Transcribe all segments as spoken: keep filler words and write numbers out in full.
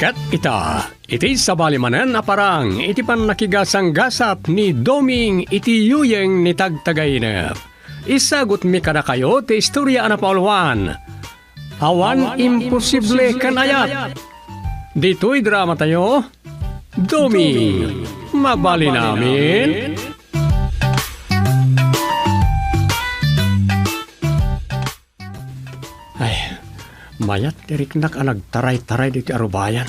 Ket ita, iti sabali manen a parang iti pannakigasanggasat ni Doming iti yuyeng ni Tagtagainep. Isagutmi kadakayo ti istorya a napauluan. Awan imposible ken ayat. Ditoy dramatayo, Doming, mabalinamin. Ay, mayat ti riknak a nagtaray-taray ditoy arubayan.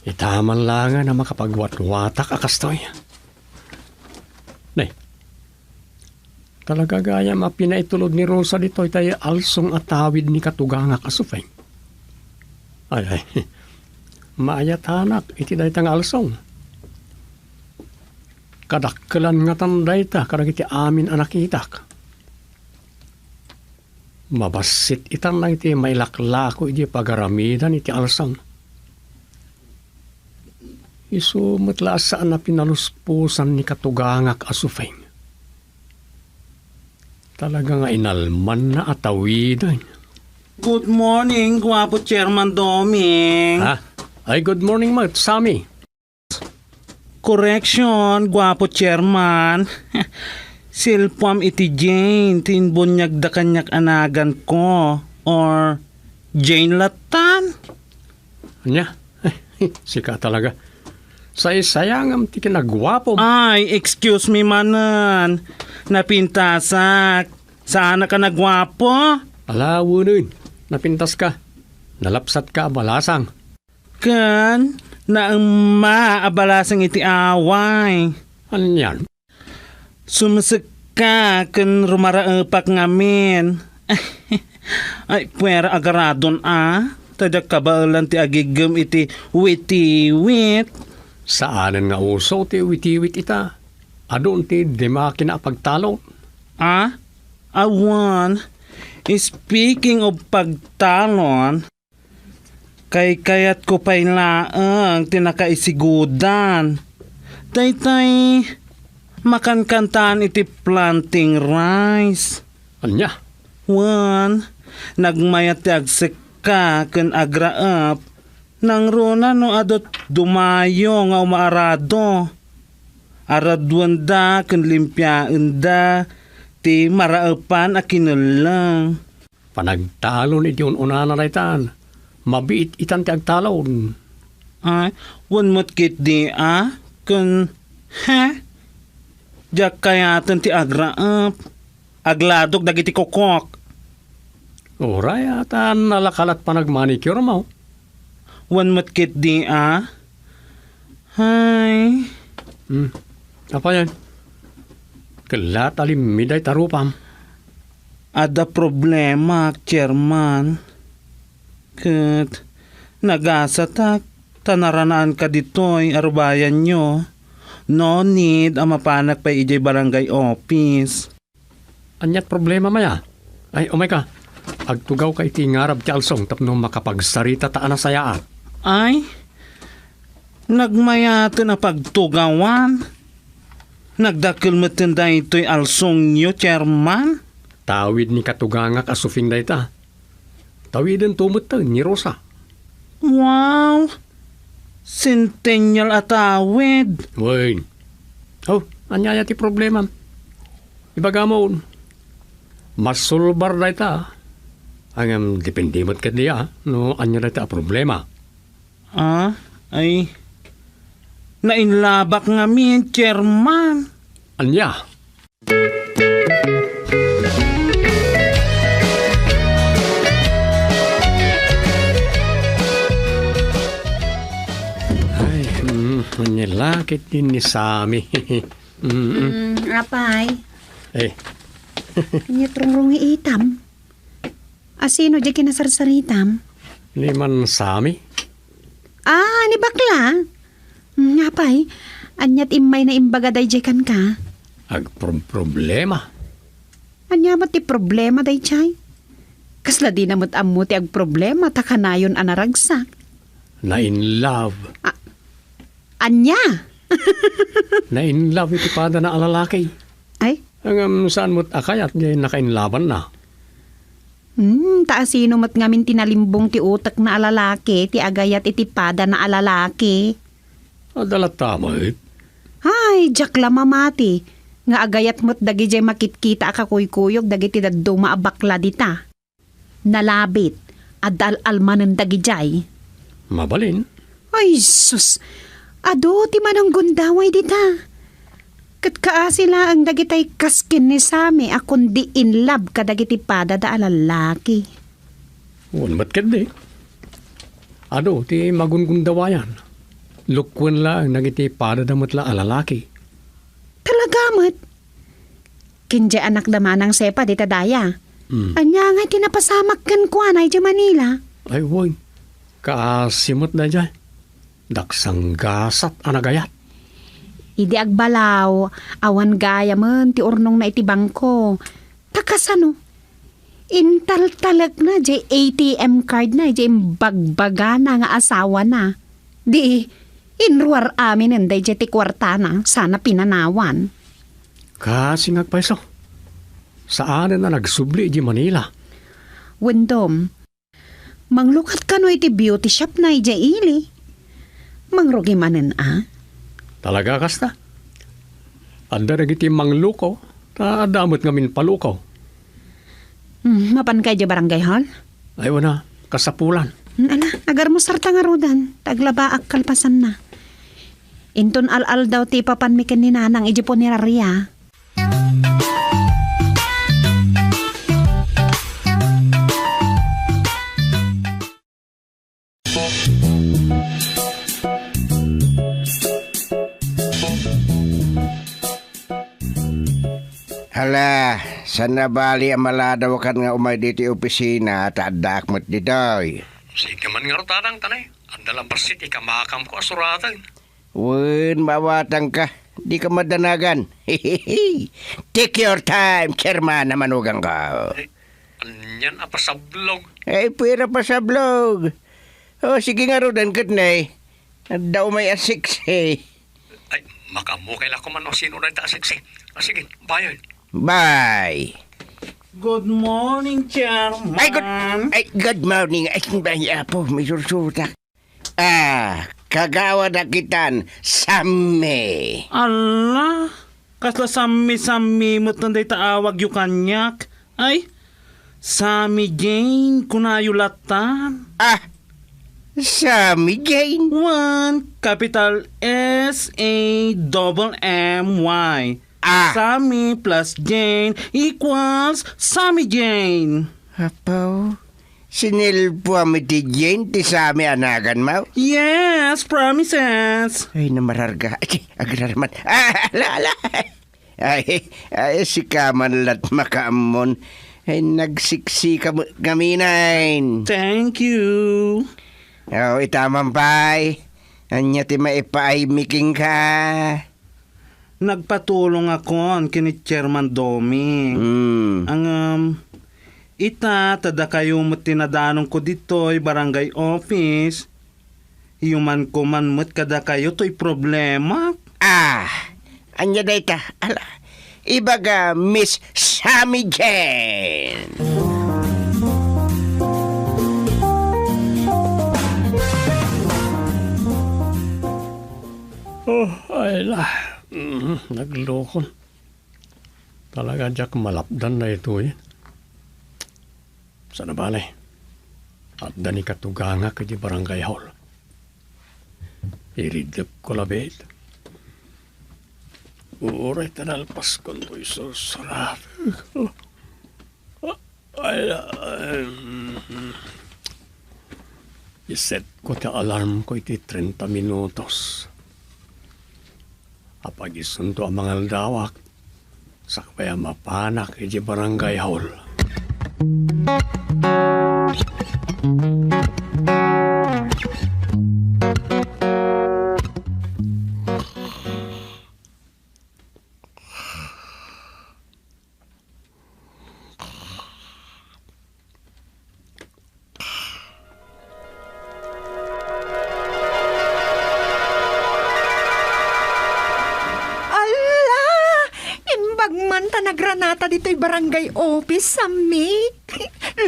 Ita man laengen a makapagwatwatak a kastoy. Nay, talaga gayam a pinaitulod ni Rosa ditoy tay alsong a tawid ni katugangak a Sufeng. Ay, ay, maayatanak iti dayta nga alsong. Kadakkelan ngatan dayta kadagiti amin a nakitak. Mabassit itan dagiti mailaklako iti pagaramidan iti alsong. Isu met la a saan a pinalusposan ni katugangak a Sufeng. Talaga nga inalmanna a tawiden. Good morning, guapo Chairman Doming. Ha? Ay, good morning met, Sammy. Correction, guapo Chairman. Silpuam iti Jane, ti imbuniagda kaniak a naganko, or Jane lattan? Ania? Sika talaga. Saysayangam ti kinaguapom. Ay, excuse me manen. Napintasak. Saanak a naguapo? Ala, wen. Napintaska. Nalapsatka a balasang. Ken naemma a balasang iti away. Anian? Sumesekka ken rumaraepak ngamin. Ay, puera agaradon a, ta diak kabaelan ti agiggem iti witiwit. Saanen nga uso ti witiwit ita. Adun ti di makina a pagtalon. A? Awan. Speaking of pagtalon, kaykayatko pay laeng ti nakaisigudan. Daytoy makankantaan iti planting rice. Ania? Wen, nagmayat ti agsekka ken agraep, nangruna no adu dumayo nga umaarado. Araduenda ken limpiaenda ti maraepan a kinelleng. Panagtalon iti un-unana daytan. Mabiit itan ti agtalon. Ay, wen met ketdi a, ken, he? Diak kayaten ti agraep. Agladok dagiti kokok. Uray a ta nalakalat panagmanicure mo. Wen met ketdi a. Hay. Hmm. Apayen? Kellat a limmi dayta rupam. Adda problema, Chairman. Ket nagasatak ta naranaanka ditoy a rubayanyo. No need a mapanak pay idiay barangay office. Aniat problema, maya? Ay, umayka. Agtugawka iti ngarab ti alsong tapno makapagsarita ta a nasayaat. Ay, nagmayaten a pagtugawan. Nagdakkel metten daytoy alsongyo, Chairman. Tawid ni katugangak a Sufing dayta. Tawiden to metten ni Rosa. Wow! Centennial a tawid. Wen. Oh, ania aya ti problema? Ibagam, masulbar dayta. Ngem depende met ketdi a no ania dayta a problema. Ah, ay, nainlabak ngamin, Chairman. Ania? Ay, mm, ania la ketdi ni Sami. Mm, mm. Mm, apay. Eh. Ania ti rungrungiitam? Asino diay kinasarsaritam? Ni man Sami. Ah, ni bakla? Mm, apay, aniat immay na imbaga daydiay kenka? Agproproblema. Ania met ti problema daydiay? Kasla dina met ammo ti agproblema ta kanayon a naragsak. Na in love. Ah, ania? Na in love iti padana a lalaki. Ay? Ngem saan met a kayat diay nakainlabanna. Hmm, ta asino met ngamin ti nalimbong ti utekna a lalaki ti agayat iti padana a lalaki? Adda latta met. Ay, diak la mamati nga agayat met dagidiay makitkita a kakuykuyog dagiti dadduma a bakla dita. Nalabit, adda al-almanen dagidiay. Mabalin? Ay, sus! Adu ti mananggundaway dita. Ket kaasi laeng dagitay kas ken ni Sammy a kundi in love kadagiti padada a lalaki. Wen met ketdi. Adu ti magungundawayan. Lukuen laeng dagiti padada met la a lalaki. Talaga met? Ken diay anakda manang Sepa dita daya. Hmm. Ania ngay ti napasamak kenkuana idiay Manila? Ay, wen. Kaasi met daydiay. Daksanggasat a nagayat. Idi agbalaw, awan gayamen ti urnongna iti bangko. Ta kasano? Intaltalekna diay A T M cardna idiay imbagbagana nga asawana. Di, inruar aminen daydiay ti kuartana, sana pinanawan. Kaasi nga agpayso. Saanen a nagsubli idiay Manila. Wendom, manglukat kano iti beauty shopna idiay ili. Mangrugi manen a. Talaga kasta? Adda dagiti manglukaw, ta adda met ngamin palukaw. Hmm, mapanka idiay barangay hall? Ay, wana, kasapulan. Hmm, ala, agarmusarta ngaruden, ta aglabaak kalpasanna. Inton al-aldaw ti ipapanmi ken ni Nanang idiay punerarya. Hala, saan a bali a maladawakan nga umay ditoy opisina ta addaak met ditoy. Sige man ngarud, Tatang, tanay. Adda la bassit ikamakam ko a suraten. Wen, maawatangka. Dika madanagan. Take your time, Chairman, a manugang ko. Eh, anian a pasablog? Ay, puwera pasablog. O, sige ngaruden ket nay. Adda umay a sexy. Ay, makaammo kay la koma no sino dayta a sexy. Ah, sige, bayan. Bye. Good morning, Chairman. Ay, good, ay, good morning. Ay, ay, apo, may sursurotak. Ah, kagawad a kitan, Sammy. Ala, kasla Sammy-Sammy met dayta awagyo kaniak. Ay, Sammy Jane, kunayo lattan. Ah, Sammy Jane? One, capital S A double M Y. Ah. Sammy plus Jane equals Sammy Jane. Apo, sinilpuam iti Jane ti Sammy a naganmo? Yes, promises. Ay, namararga. Ay, agrarman. Ah, ala, ala. Ay, ay, sika man lat makaammon. Ay, nagsiksika mo-, ngaminain. Thank you. O, ita man pay. Ania ti maipaaymi kenka? Nagpatulongakon ken ni Chairman Domi. Mm. Ngem, ita, ta dakayo met ti nadanonko ditoy barangay office. Yumanko man met kadakayo toy problemak. Ah, ania dayta? Ala, ibaga Miss Sammy Jane. Oh, ay la. Mhm, naglukon. Talaga diak malapdan daytoy. Saan a bale, adda ni katugangak idiay barangay hall. Iridepko labiit. Uray ta nalpaskon toy sursurat. Ay, ay, mm. Isetko ti alarmko iti trenta minutos. Apagisunto a mangaldawak, sakbay a mapanak idiay barangay hall. Alla! Imbag man ta nagranata Ditoy barangay office, Sammy.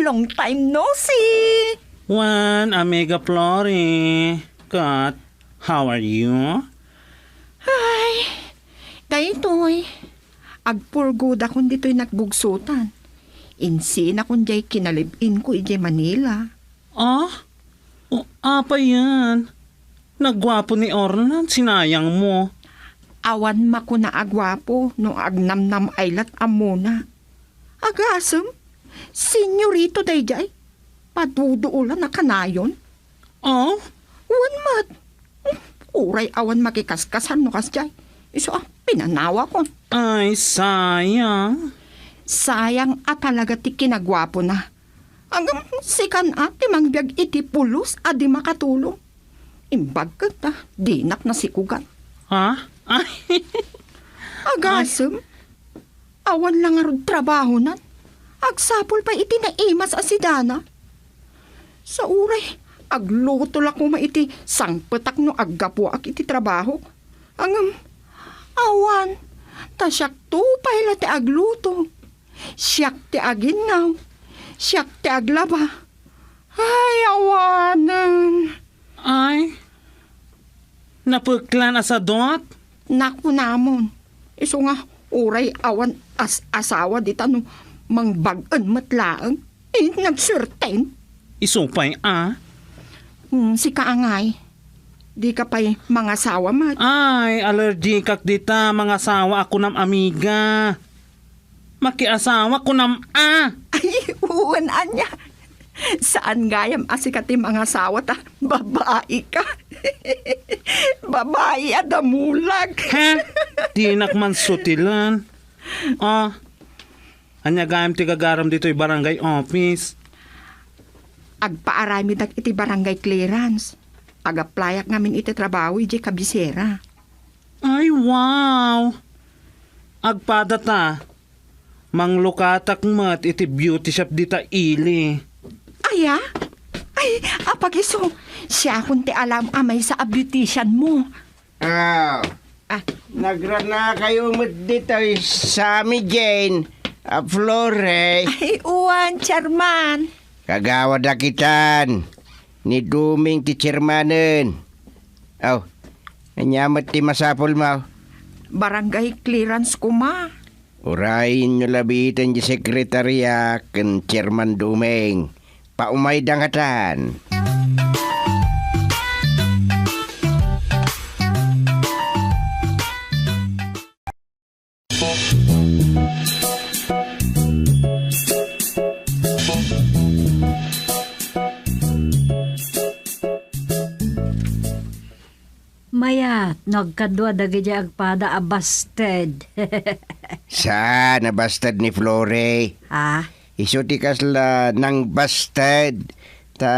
Long time no see. Wen, Amiga Flori. Kat, how are you? Ay, daytoy. Agpurgudakon ditoy nagbugsotan. Insinakon jay kinalib-in ko idiay Manila. Ah? O, apay yan? Nagguapo ni Orlan, sinayang mo. Awan makuna a guapo no agnamnam ay lat ammona. Agasem, senyorito dayjay. Paduduolan a kanayon. Oh? Wen met. Uray awan makikaskasan no kasjay. Isu a pinanawakon. Ay, sayang. Sayang a talaga ti kinaguapona. Ngem sikan a ti mangbiag iti pulos a di makatulong. Imbag ket, ah, dinak nasikugan. Ha? Ay. Agasem, awan la ngarud trabahonan. Agsapul pay iti naimas a sidana. Sa uray, agluto la koma iti sangpetak no aggapuak iti trabahok. Ngem, awan, ta siakto pay la ti agluto. Siak ti aginnaw. Siak ti aglaba. Ay, awanen. Ay, napeklan a sadot? Nakunamon. Isu nga, uray awan as-, asawa dita no mangbag-en met laeng. Eh, nagsuerten. Isu pay a? Hmm, sika angay. Dika pay mangasawa met. Ay, allergikak dita, mangasawa a kunam, amiga. Makiasawa kunam a. Ay, wen, ania. Saan gayam a sika ti mangasawa ta babai ka. Babai a damulag. Ha? Dinak man sutilen. Ah, ania gayam ti gagaram ditoy barangay office? Agpaaramidak iti barangay clearance. Agaplayak ngamin iti trabaho idiay kabisera. Ay, wow! Agpada ta. Manglukatak met iti beauty shop dita ili. Aya? Ay, apag-isu, siakon ti alam a maysa a beautician mo. Ah, Ah. Nagranakayo met ditoy Sammy, Jane, a Flore. Ay, uwan, chairman. Kagawad a kitan, ni Duming ti chairmanen. Aw, ania met ti masapulmo? Barangay clearance koma. Urayenyo labiiten ti sekretaria ken Chairman Duming. Paumayda ngatan. Mayat, no agkadua dagiti agpada a busted. Saan a busted ni Flore? Ah? Isu ti kasla nangbasted. Ta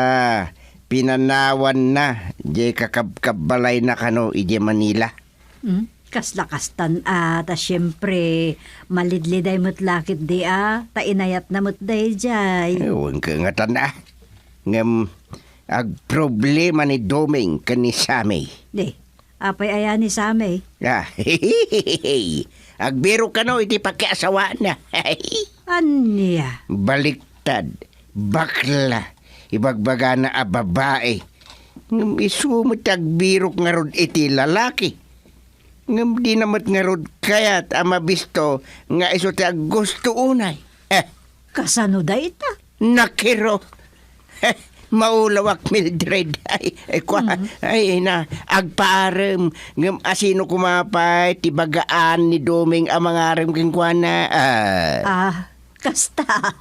pinanawanna, di kakabkabbalayna kano idiay Manila. Hmm? Kasla kastan a, ta siempre, malidliday met lakit di a, ta inayatna met daydiay. Eh, wen ka ngatan a. Ngem, agproblema ni Doming ken ni Sammy. Di, apay aya ni Sammy? Ah, agbirok kano iti pakiasawaanna. Ania? Baliktad, bakla, ibagbagana a babae. Ngem isu met ti agbirok ngarud iti lalaki. Ngem dina met ngarud kayat a mabisto nga isu ti aggusto unay. Eh. Kasano dayta? Nakiro. Eh, maulawak, Mildred. Ay, ay, kwa, Mm. ay, na, agpaarem. Ngem asino koma pay ti bagaan ni Doming a mangarem kenkuana? Ah. Ah, kasta.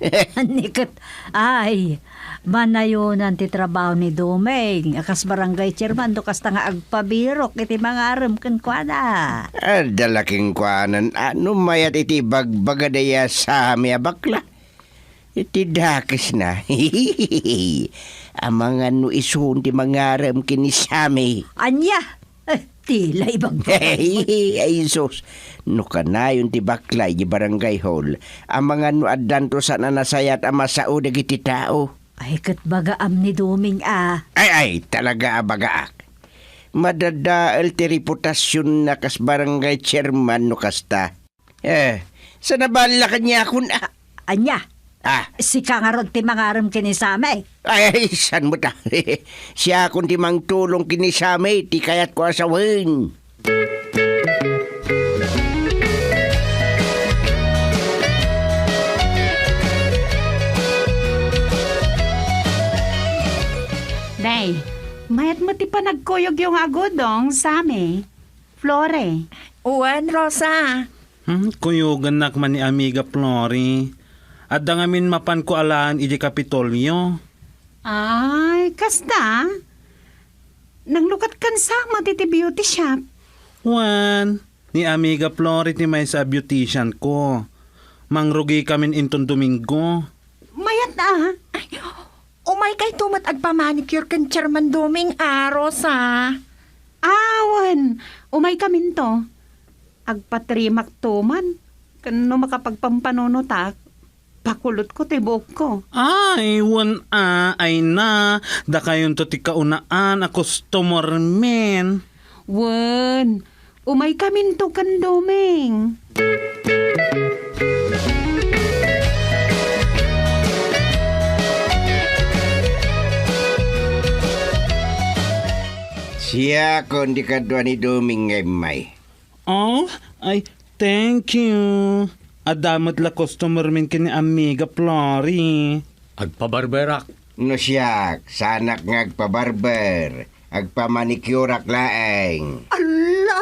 Ni ket, ay, manayonan ti trabaho ni Doming a kas barangay chairman no kasta nga agpabirok iti mangarem kenkuana. Adda la kenkuana, no mayat iti ibagbagada a Sammy a bakla. Iti dakesna. Amangan no isun ti mangarem ken ni Sammy. Ania? Eh, ti la ibagbagam. Ay, sus. No kanayon ti bakla iti barangay hall, amangan no addanto saan a nasayaat a masao dagiti tao. Ay, ket bagaam ni Doming a. Ay, ay, talaga a bagaak. Madadael ti reputasionna kas barangay chairman no kasta. Eh, Sa nabali la kaniakon, ah. Ania? Ah. Sika ngarud ti mangarem ken ni Sammy? Ay, ay, saan mo ta? Siakon ti mangtulong ken ni Sammy, ti kayatko a sawen. Nay, mayat met ti panagkuyogyo nga agudong, Sammy. Flore. Wen, Rosa. Hmm, kuyogannak man ni Amiga Flori. Adda ngamin mapanko alaen idiay Kapitolyo. Ay, kasta? Nanglukat kan sama ti, ti beauty shop. Wen, ni Amiga Flori ti maysa a beautician ko. Mangrugikamin inton Domingo. Mayat a. Ay, umaykayto met agpamanicure ken Chairman Doming a, Rosa. Awan, umaykaminto. Agpatrimakto man. Ken no makapagpampanunotak, pakulotko ti buokko. Ay, wen a, ay na, dakayonto ti kaunaan a customer men. Wen, umaykaminto ken Doming. Siakon ti kadua ni Doming nga immay. Oh, ay, thank you. Adda met la customer men ken ni Amiga Flori. Agpabarberak. No siak, saanak nga agpabarber. Agpamanicureak laeng. Ala!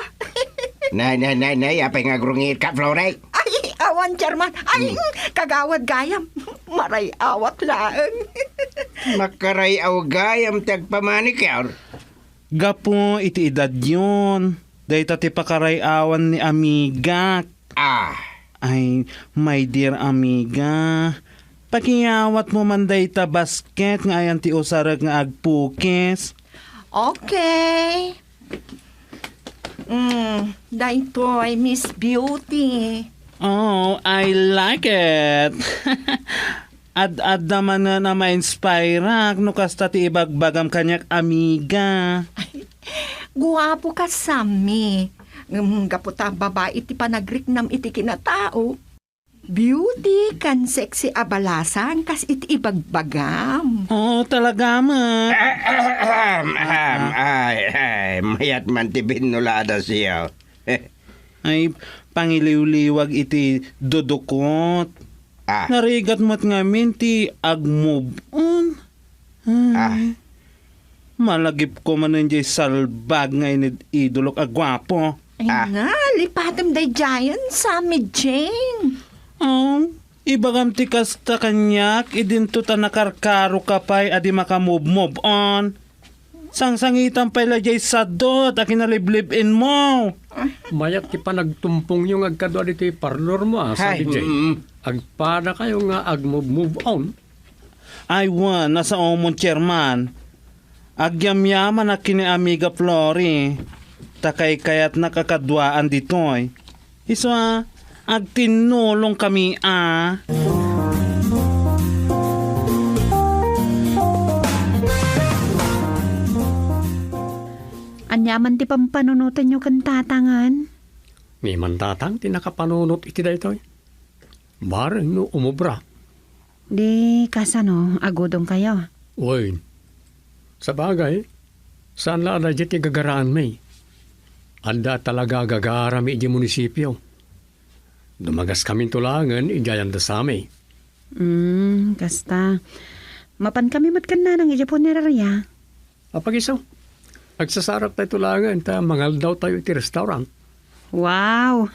Nay, nay, nay, nay, apay nga agrungitka, Flore? Ay, awan, Chairman. Ay, hmm, kagawad gayam. Maray-awak laeng. Makaray-aw gayam ti agpamanicure? Gapu iti edadyon, dayta ti pakaray-awan ni Amigak. Ah. Ay, my dear amiga, pakiyawatmo man dayta basket nga ayan ti usarek nga agpukis. Okay. Mm, daytoy, Miss Beauty. Oh, I like it. Ad-adda manen a ma-inspireak no kasta ti ibagbagam kaniak, amiga. Ay, guapo ka, Sammy. Ngem gapu ta babai ti panagriknam iti kinatao, beauty ken sexy a balasang kas iti ibagbagam. Oo, talaga met. Ahem, ahem, ay, ay, mayat man ti binnulada siya. Ay, pangiliwliwag iti dudukot. Ah. Narigat met ngamin ti agmove on. Ay. Ah. Malagipko manen jay salbag nga inid-idolok a guapo. Ay, ah, nga, lipatem daydiayen, Sammy Jane. Oh, ibagam ti kasta kaniak, idinto ta nakarkaroka pay a di maka-move, move on. Sangsangitam pay la jay sadot a kinaliblib-inmo. Mayat ti panagtumpongyo nga agkadua ditoy parlormo, a, Sammy Jane. Agpadakayo nga agmove, move on. Ay, wen, a saomon, Chairman. Agyamyamanak ken ni Amiga Flori, ta kaykayatnak a kaduaan ditoy. Isu a, agtinnulongkami a. Aniaman ti pampanunotenyo ken tatangen? Ni man tatang ti nakapanunot iti daytoy. Bareng no umubra. Di kasano, agudongkayo? Wen. Sabagay, saan la a daydiay ti gagaraanmi. Adda talaga a gagaarami idiay munisipio. Dumagaskaminto laengen idiay anda Sammy. Mm, kasta. Mapankami met ken nanang idiay punerarya. Apagiso, agsasaraktayo laengen ta mangaldawtayo iti restaurant. Wow!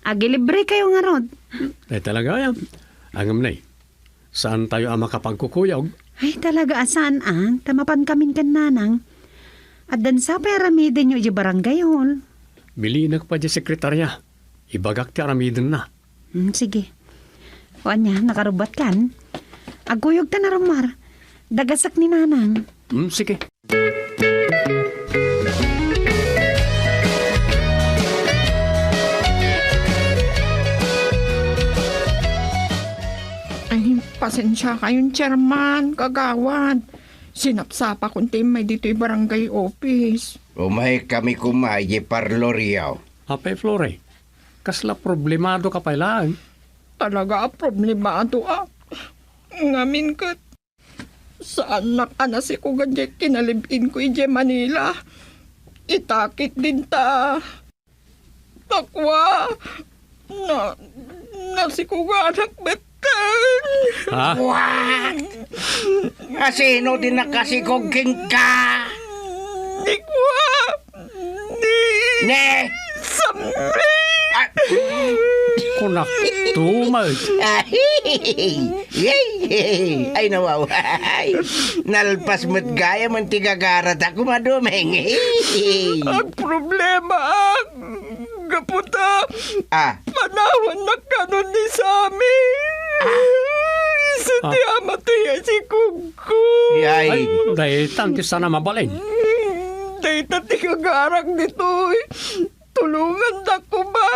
Agilibrekayo ngarud. Ay, talaga, ya. Ngem nay, saantayo a makapagkukuyog? Ay, talaga a saan, a, ta mapankamin ken nanang. Addan sa pay aramidenyo idiay barangay hall. Bilinek pay diay sekretarya. Ibagak ti aramidenna. Hmm, sige. O ania, nakarubbuatkan? Agkuyogtan a rummar. Dagasek ni nanang. Hmm, sige. Ay, pasensiakayon, Chairman, kagawad. Sinapsapakon ti immay ditoy barangay office. Umaykami koma idiay parloryo. Apay, Flore? Kasla problemado ka pay laeng? Talaga a problemado a. Ngamin ket, saannak a nasikugan diay kinalib-in ko idiay Manila. Itakit dinta. Takwa, na, nasikuganak metten. Ha? What? Asino ti nakasikog kenka? Ni Kwa. Ni Ne! Sambi! Ah! Kunak tumag. Ay, ay, ay, nawaw. Ay, nalpas met gayam ti gagarat a kumadumeng. Agproblemaak, gapu ta Ah. Panawannak kanon ni Sammy. Ah. Isu ti Ah. amat ti asikogko. Yay. Ay, daytan ti sana mabalin. Mm, dayta ti gagarak ditoy. Tulongandak koma.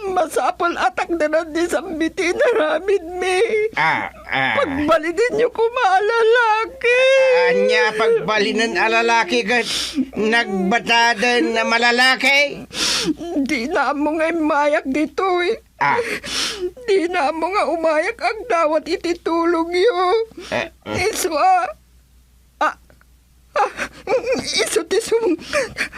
Masapul a takderan ni Sammy ti inaramidmi. Ah, ah. Pagbalidenyo koma a lalaki. Ania pagbalinen a lalaki ket nagbataden a malalaki? Dina ammo nga immayak ditoy. Ah. Dina ammo nga umayak agdawat iti tulongyo. Eh, eh. Isu a, a, a, isu ti sum-,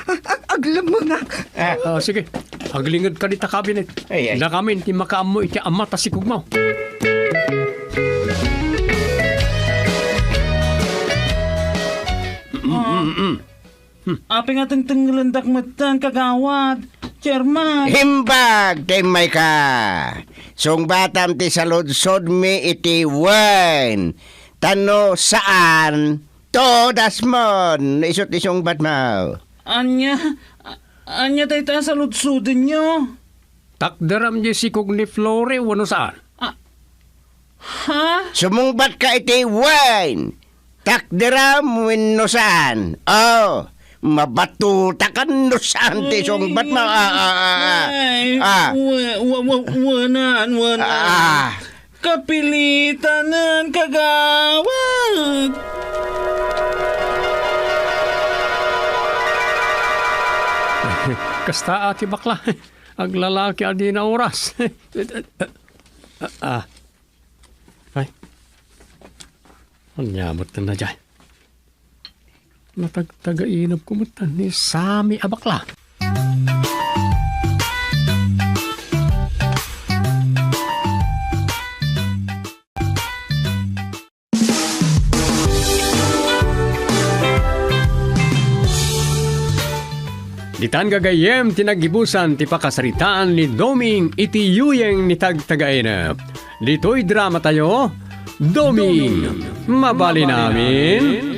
ag-, aglemmengak. Ah. Ah, sige. Aglinged ka dita kabinet. Ay, ay. Dakamin ti makaammo iti amat a sikogmo. Mm, mm, mm. Hmm. Apay nga tengtengelendak metten, kagawad, chairman? Imbag ti immayka. Sungbatam ti saludsodmi iti wen. Ta no saan, tudasmon, no isu ti sungbatmo. Ania, a-, ania dayta a saludsodenyo? Takderam diay sikog ni Flore wenno saan? Ah, ha? Sumungbatka iti wen. Takderam wenno saan? Oh, mabatotakan no saan ti sungbatmo. Ah, ah, ah, ah. Ay, Ah. wa-, wa-, wa-, wanan, wanan. Ah. Kapilitanen, kagawad. Kasta a ti bakla. Aglalaki a dina oras. Ah. Ay. Ania met dayta? Natagtagainep ko met ni Sammy a bakla. Ditan gagayyem ti naggibusan ti pakasaritaan ni Doming iti yuyeng ni Tagtagainep. Ditoy dramatayo, Doming, mabalin amin.